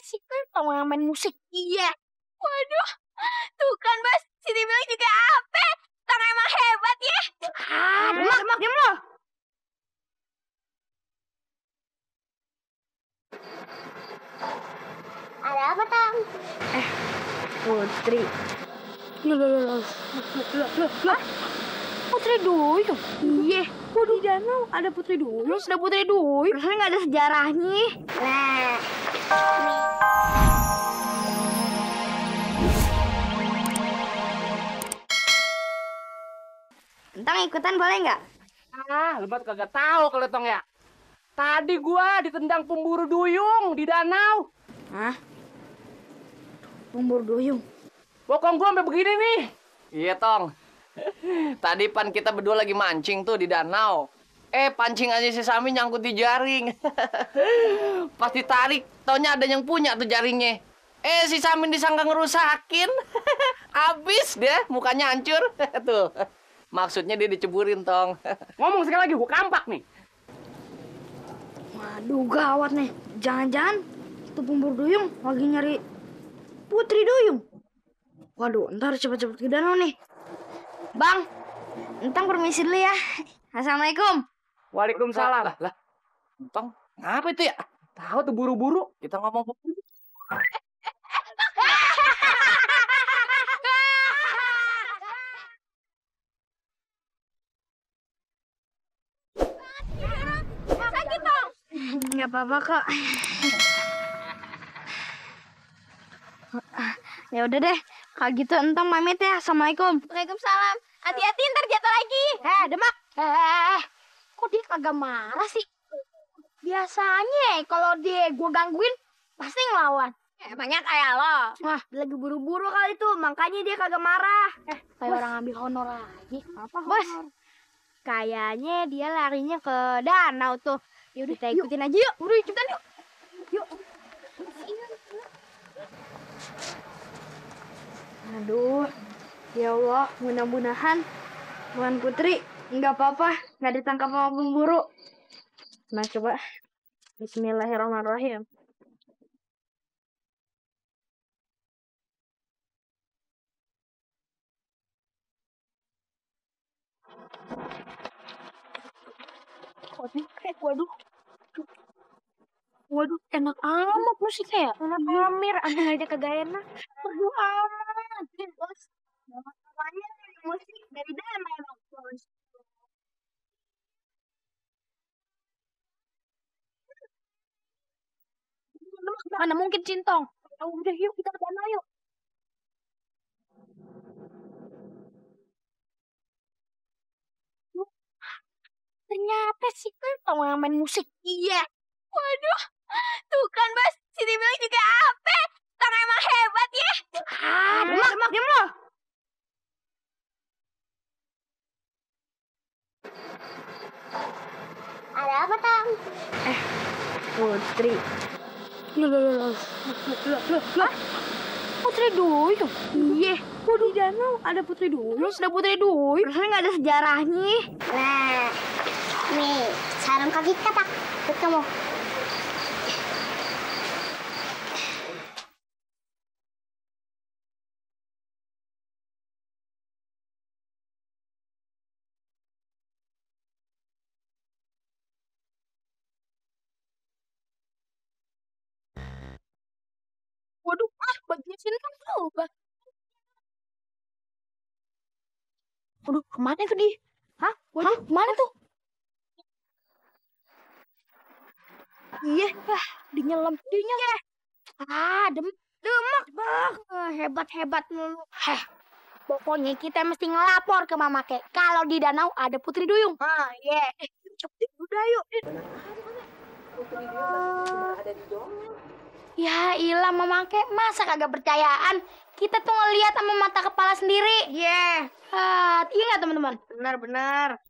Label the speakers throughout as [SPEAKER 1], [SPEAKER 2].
[SPEAKER 1] sih? Kan mau main musik. Iya. Waduh, tuh kan Bas, si bilang juga apa? Tang emang hebat ya. Diam lo.
[SPEAKER 2] Ada apa, Tang?
[SPEAKER 1] Putri. Loh. Putri Duyung? Iya. Kok di danau ada Putri Duyung? Ada Putri Duyung? Rasanya nggak ada sejarahnya.
[SPEAKER 2] Nah,
[SPEAKER 1] Tang ikutan boleh nggak?
[SPEAKER 3] Lebat kagak tahu kalau Tong ya. Tadi gua ditendang pemburu duyung di danau.
[SPEAKER 1] Hah? Pemburu duyung?
[SPEAKER 3] Bokong gua sampai begini nih. Iya, Tong. Tadi pan kita berdua lagi mancing tuh di danau. Pancing aja si Sami nyangkut di jaring. Pas ditarik, taunya ada yang punya tuh jaringnya. Si Sami disangka ngerusakin. Abis deh, mukanya hancur. Tuh. Maksudnya dia diceburin, Tong. Ngomong sekali lagi, gua kampak nih.
[SPEAKER 1] Waduh, gawat nih. Jangan-jangan itu pemburu duyung lagi nyari Putri Duyung. Waduh, ntar cepet-cepet ke danau nih. Bang, Entang permisi dulu ya. Assalamualaikum.
[SPEAKER 3] Waalaikumsalam. Lah. Tong, ngapa itu ya? Tahu tuh buru-buru. Kita ngomong buru.
[SPEAKER 1] Sakit dong. Nggak apa-apa kok. Ya udah deh, kalau gitu Entang pamit ya. Assalamualaikum. Waalaikumsalam. Hati-hati ntar jatuh lagi. Demak. Kok dia kagak marah sih? Biasanya kalau dia gua gangguin pasti ngelawan. Emangnya kayak lo? Wah, lagi buru-buru kali tuh, makanya dia kagak marah. Kayak orang ambil honor lagi. Apa honor? Bos, kayaknya dia larinya ke danau tuh. Yaudah, kita ikutin aja yuk. Udah, cepetan yuk. Yuk. Aduh, ya Allah, mudah-mudahan Tuan Putri nggak apa-apa, nggak ditangkap sama pemburu. Nah, coba. Bismillahirrahmanirrahim. Waduh, enak amat musiknya ya. Enak Amir, ambil aja kagak enak. Waduh amat, bos. Namanya musik dari danau, bos. Mana mungkin Cintong? Udah yuk kita ke danau yuk. Ternyata sih kan mau main musik. Iya. Waduh, tuh kan Bas, si bilang juga apa? Tang emang hebat ya. Diam lo.
[SPEAKER 2] ada apa, Tang?
[SPEAKER 1] Putri. Loh. Putri Duyung? Iya. Kok di danau ada Putri Duyung? Ada Putri Duyung? Rasanya nggak ada sejarahnya.
[SPEAKER 2] Nah, nih, sarung kaki katak. Buat kamu.
[SPEAKER 1] Waduh, bagian sini kan berubah. Waduh, kemana tuh dia? Waduh, kemana tuh? Iya, dinyelam. Demak. Hebat mulu. Pokoknya kita mesti ngelapor ke Mama Kek kalau di danau ada Putri Duyung. Iya. Cepet udah yuk. Putri Duyung ada di danau. Ya ilah Mama Kek, masa kagak percayaan? Kita tuh ngeliat sama mata kepala sendiri. Iya. Iya nggak teman-teman? Benar.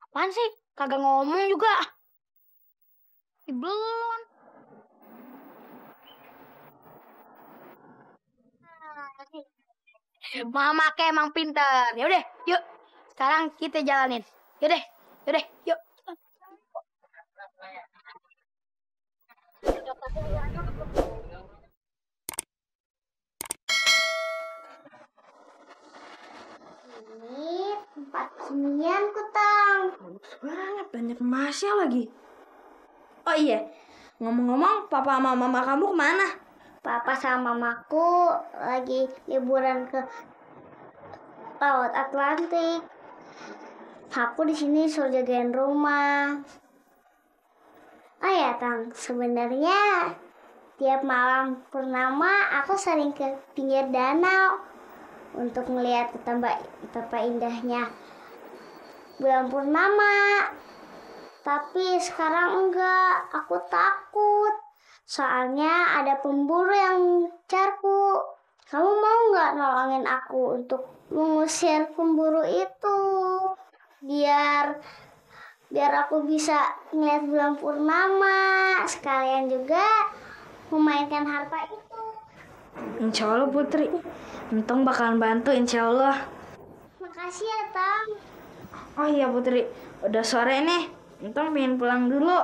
[SPEAKER 1] Apaan sih? Kagak ngomong juga. Belum. Mama kayak emang pinter. Ya udah, yuk. Sekarang kita jalanin. Yaudah, yaudah, yuk.
[SPEAKER 2] Ini tempat kesenian Kutang.
[SPEAKER 1] Banget, banyak emasnya lagi. Oh iya, ngomong-ngomong, papa sama mama kamu kemana?
[SPEAKER 2] Papa sama mamaku lagi liburan ke Laut Atlantik. Aku di sini suruh jagain rumah. Oh ya, Tang, sebenarnya tiap malam purnama aku sering ke pinggir danau untuk melihat betapa indahnya bulan purnama. Tapi sekarang enggak, aku takut. Soalnya ada pemburu yang mengejarku. Kamu mau nggak nolongin aku untuk mengusir pemburu itu? Biar aku bisa ngeliat bulan purnama. Sekalian juga memainkan harpa itu.
[SPEAKER 1] Insya Allah Putri, Entong bakalan bantu insya Allah.
[SPEAKER 2] Makasih ya, Tang.
[SPEAKER 1] Oh iya Putri, udah sore nih. Entong pengen pulang dulu,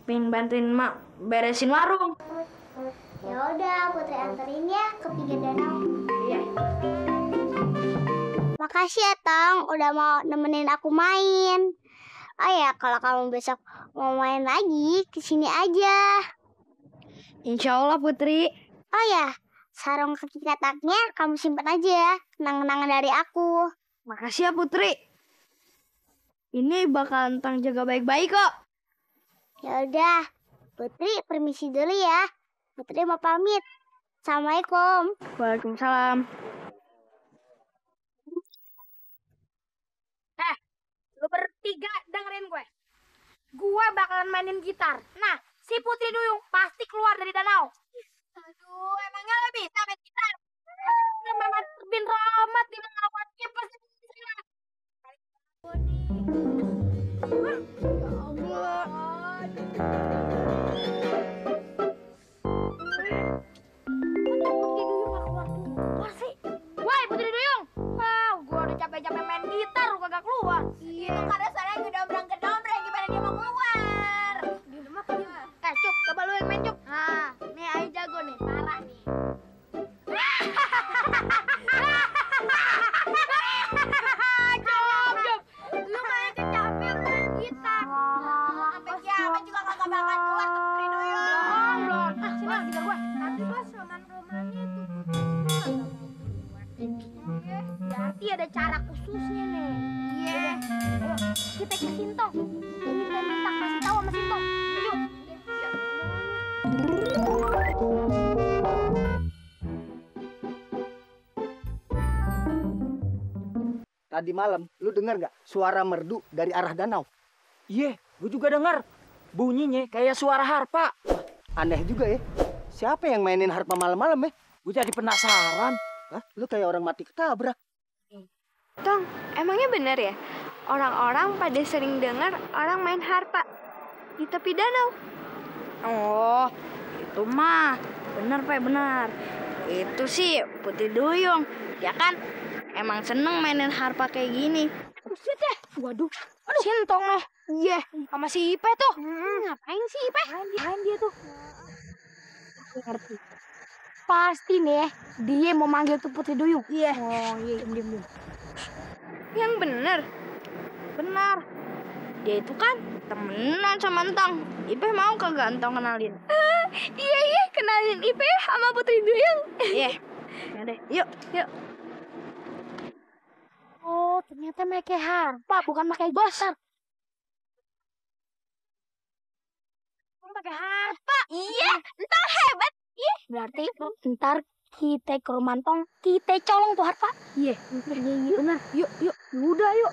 [SPEAKER 1] pengen bantuin mak beresin warung.
[SPEAKER 2] Ya udah, Putri anterin ya ke pinggir danau.
[SPEAKER 1] Iya.
[SPEAKER 2] Makasih ya, Tang, udah mau nemenin aku main. Oh ya, kalau kamu besok mau main lagi, kesini aja.
[SPEAKER 1] Insya Allah Putri.
[SPEAKER 2] Oh ya, sarung kaki kataknya kamu simpan aja ya, kenang-kenangan dari aku.
[SPEAKER 1] Makasih ya Putri. Ini bakal Entong jaga baik-baik kok.
[SPEAKER 2] Ya udah, Putri permisi dulu ya. Putri mau pamit. Assalamualaikum.
[SPEAKER 1] Waalaikumsalam. Lu bertiga dengerin gue. Gue bakalan mainin gitar. Nah, si Putri Duyung pasti keluar dari danau. Aduh, emangnya lo bisa main gitar? Memang Bin Rahmat di mengawatnya pasti bisa. Woi Putri Duyung, wow, gue udah capek-capek main gitar, lu kagak keluar. Itu karena saya udah dombreng-dombreng, gimana dia mau keluar? Cup, coba lu yang main Cup. Nah, nih Ayu jago nih, parah nih. Cup, lu main kecapean main gitar. Sampai kiamat juga kagak bakal keluar tuh Putri Duyung. Belum. Sini gitar gua. Tapi pas roman-romannya itu berarti ada cara khususnya nih. Iya. Ayo, kita ke Sintong. Kita minta kasih tahu sama Sintong. Yuk.
[SPEAKER 4] Tadi malam, lu dengar gak suara merdu dari arah danau?
[SPEAKER 5] Iya, gue juga dengar. Bunyinya kayak suara harpa.
[SPEAKER 4] Aneh juga ya. Siapa yang mainin harpa malam-malam ya?
[SPEAKER 5] Gue jadi penasaran.
[SPEAKER 4] Hah? Lu kayak orang mati ketabrak.
[SPEAKER 6] Tong, emangnya benar ya? Orang-orang pada sering dengar orang main harpa di tepi danau.
[SPEAKER 1] Oh, itu mah benar Pak, benar. Itu sih Putri Duyung, ya kan? Emang seneng mainin harpa kayak gini. Buset deh, waduh, Sintong loh. Iya, sama si Ipe tuh. Ngapain si Ipe? Ngapain dia tuh? Aku ngerti. Pasti nih, dia mau manggil tuh Putri Duyung. Iya. Oh iya, diam.
[SPEAKER 6] Yang bener.
[SPEAKER 1] Benar. Dia itu kan temenan sama Entong. Ipe mau kagak Entong kenalin?
[SPEAKER 6] Iya, kenalin Ipe sama Putri Duyung.
[SPEAKER 1] Iya. Yaudah, yuk. Oh, ternyata pakai harpa, bukan pakai gitar. Pakai harpa. Iya, ntar hebat. Iya. Berarti ntar kita ke rumah Entong, kita colong tuh harpa. Iya, benar. Yuk. Udah, yuk.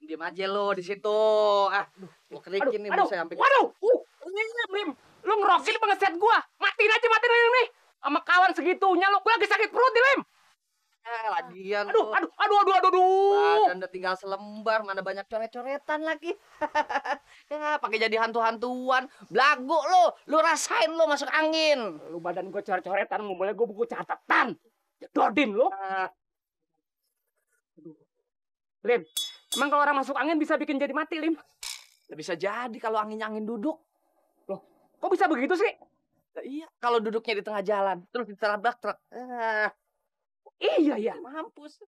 [SPEAKER 3] Diam aja lo di situ. Lo kerikin nih bisa sampai.
[SPEAKER 5] Waduh, Lim. Lu ngerokin pengeset gua. Matiin aja nih. Sama kawan segitunya lo, gua lagi sakit perut nih, Lim.
[SPEAKER 3] Lagian
[SPEAKER 5] Aduh.
[SPEAKER 3] Badan udah tinggal selembar, mana banyak coret-coretan lagi. Ya, pakai jadi hantu-hantuan. Blago lo rasain lo masuk angin.
[SPEAKER 5] Lu badan gua coret-coretan, mau boleh gua buku catatan. Jedodin lu. Lim, emang kalau orang masuk angin bisa bikin jadi mati, Lim?
[SPEAKER 3] Nggak bisa jadi kalau angin duduk.
[SPEAKER 5] Loh, kok bisa begitu sih?
[SPEAKER 3] Nah, iya, kalau duduknya di tengah jalan, terus ditabrak truk.
[SPEAKER 5] Iya, ya.
[SPEAKER 3] Mampus.